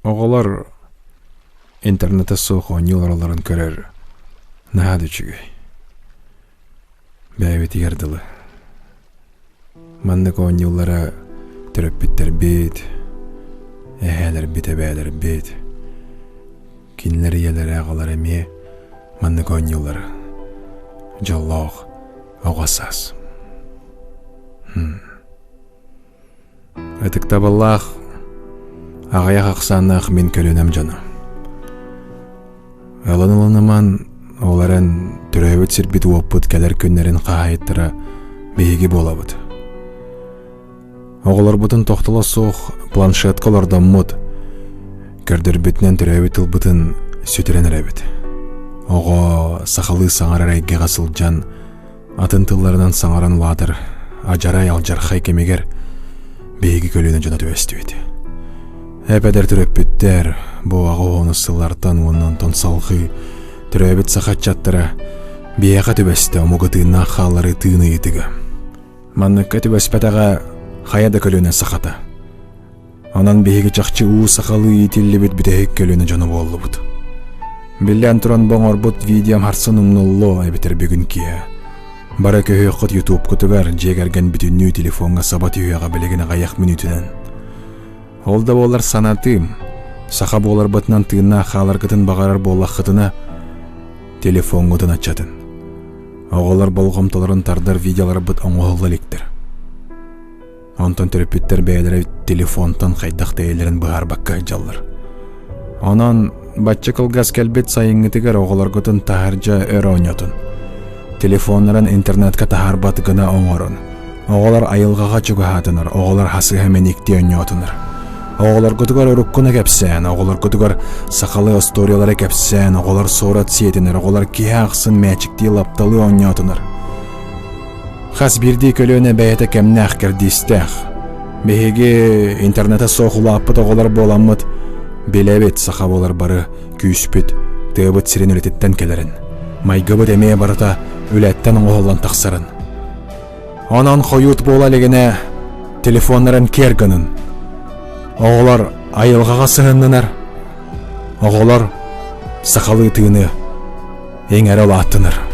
Оҕолор интернета суох оонньуу олороллорун көрөр наһаа да үчүгэй. Бэйэбитигэр дылы. Маннык оонньууллара төрөппүттэрбит, эһээлэрбит, эбээлэрбит, кинилэр ийэлэрэ, аҕалара эмиэ маннык оонньууллара. Дьоллоох оҕо саас. Ытыктабыллаах, аҕыйах ахсааннаах мин көлүөнэм дьоно. Ылын-ылыныман, ол эрэн төрөөбүт сирбит-уоппут кэлэр күннэрин хаһаайыттара биһиги буолабыт. Оҕолорбутун тохтоло суох планшетка олордоммут, көрдөрбүтүнэн төрөөбүт тылбытын сүтэрэн эрэбит. Оҕо сахалыы саҥарар эйгэҕэ сылдьан Атын тылларынан саҥаран улаатар адьарай алдьархай кэмигэр биһиги көлүөнэ дьоно түбэстибит. Эп-эдэр төрөппүттэр бу аҕа уонус сыллартан уонна онтон салҕыы төрөөбүт саха ыччаттара биһиэхэ түбэстэ омугу тыыннаах хаалларыы тыын ыйытыга. Манныкка түбэспэтэҕэ хайа да көлүөнэ сахата. Онон биһиги чахчы уу сахалыы иитиллибит бүтэһик көлүөнэ дьоно буоллубут. Биллэн туран бу оҥорбут видеом харсын умнуллуо эбэтэр бүгүн киэһэ. Бары көһүөххүт ютубкутугар дьиэ кэргэн бүтүннүү телефоҥҥа саба түһүөҕэ билигин аҕыйах мүнүүтүнэн. Ол да буоллар санатыым, саха буоларбытынан тыыннаах хааларгытын баҕарар буоллаххытына, телефоҥҥутун аччатын. Оҕолор болҕомтолорун тардар видеоларбыт оҥоһулла иликтэр. Онтон төрөппүттэр бэйэлэрэ телефонтан хайдах тэйэллэрин быһаарбакка сылдьаллар. Онон бачча кылгас кэлбит сайыҥҥытыгар оҕолоргутун таһырдьа өр оонньотун. Телефоннарын интернетка таһаарбат гына оҥорун. Оҕолор айылҕаҕа чугаһаатынар, оҕолор хасыһа мэниктии оонньоотунар. Оҕолоргутугар уруккуну кэпсээн, оҕолоргутугар сахалыы остуоруйалары кэпсээн, оҕолор суорат сиэтинэр, оҕолор киһи ахсын мээчиктии лапталыы оонньоотунар. Хас биирдии көлүөнэ бэйэтэ кэмнээх-кэрдиистээх. Биһиги интернета суох улааппыт оҕолор буоламмыт, билэбит саха буолар бары күүспүт, тыабыт сирин үлэтиттэн кэлэрин, майгыбыт эмиэ барыта үлэттэн оҥоһуллан тахсарын. Онон хойуут буола илигинэ телефоннарын киэр гынын. Оҕолор айылҕаҕа сыһыннынар, оҕолор сахалыы тыыны иҥэрэ улааттынар.